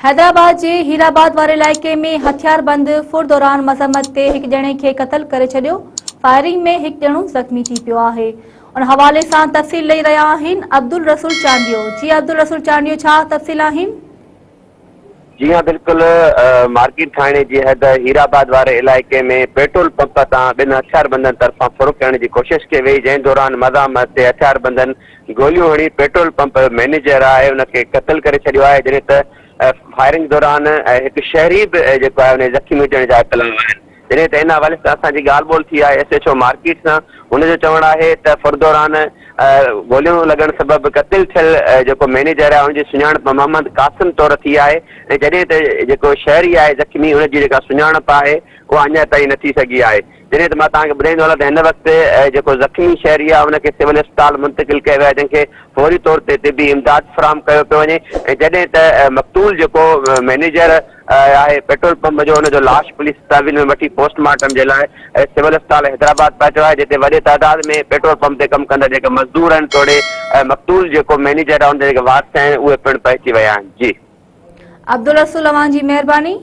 حيدرآباد جي هيرآباد واري علائقي ۾ هٿياربند ڦر دوران مذمت تي هڪ ڄڻي کي قتل ڪري ڇڏيو، فائرنگ ۾ هڪ ڄڻو زخمي ٿي پيو آهي. ان حوالي سان تفصيل ڏئي رهيا آهن عبدالرسول چانڊيو. جي عبدالرسول چانڊيو ڇا تفصيل آهن؟ جي ها بلڪل مارڪيٽ ٿاڻي جي حد هيرآباد واري علائقي ۾ پيٽرول پمپ تان ٻن هٿياربندن طرفان ڦر ڪرڻ جي ڪوشش ڪئي وئي جنهن دوران مزاحمت تي هٿياربندن گوليون هڻي پيٽرول پمپ مئنيجر آهي ان کي قتل ڪري ڇڏيو آهي جڏهن ته فائرنگ دوران هڪ شهري به جيڪو آهي ان جي زخمي هجڻ جا اطلاع آهن جڏهن ته ان حوالي سان اسان جي ڳالهه ٻولهه ٿي آهي ايس ايڇ او مارڪيٽ سان هن جو چوڻ آهي ته ڦر دوران گوليون لڳڻ سبب قتل ٿيل جيڪو مئنيجر آهي ان جي سڃاڻپ محمد قاسم طور ٿي آهي ۽ جڏهن ته جيڪو شهري آهي زخمي ان جي جيڪا سڃاڻپ آهي اها اڃا تائين نه ٿي سگهي آهي. جڏهن ته مان توهان کي ٻڌائيندو هلان ته هن وقت جيڪو زخمي شهري آهي ان کي سول اسپتال منتقل ڪيو ويو آهي جنهن کي فوري طور تي طبي امداد فراهم ڪيو پيو وڃي ۽ جڏهن ته مقتول جيڪو مئنيجر آهي پيٽرول پمپ جو ان جو لاش پوليس تحويل ۾ وٺي پوسٽ مارٽم جي لاء سول اسپتال حيدرآباد پهچو آهي جتي وڏي تعداد ۾ پيٽرول پمپ تي ڪم ڪندڙ جيڪي مزدور آهن توڙي مقتول جيڪو مئنيجر آهي ان جا جيڪي وارث آهن اهي پڻ پهچي ويا آهن جي. عبدالرسول اوهان جي مهرباني.